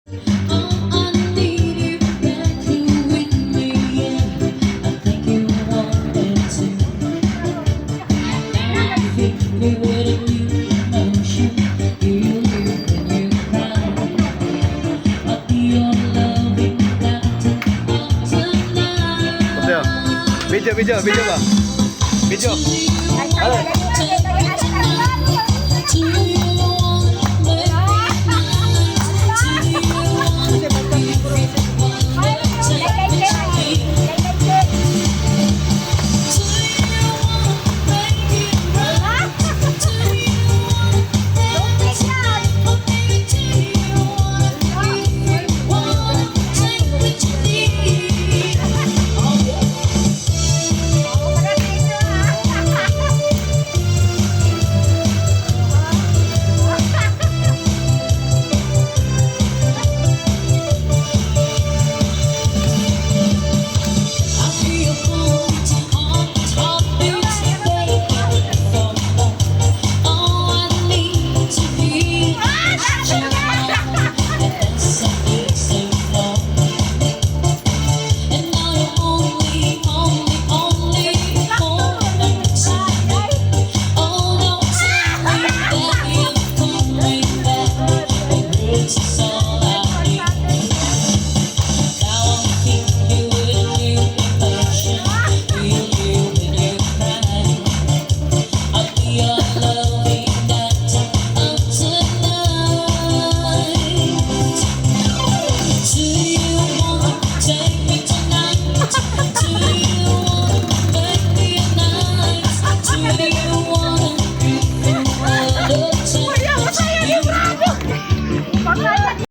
Oh, I need you back here with me, yeah. I think you wanted to. Now I feel me with a new emotion. You live when you cry. I'll be your loving doctor of tonight. Video, video, video ba? Video. Ano?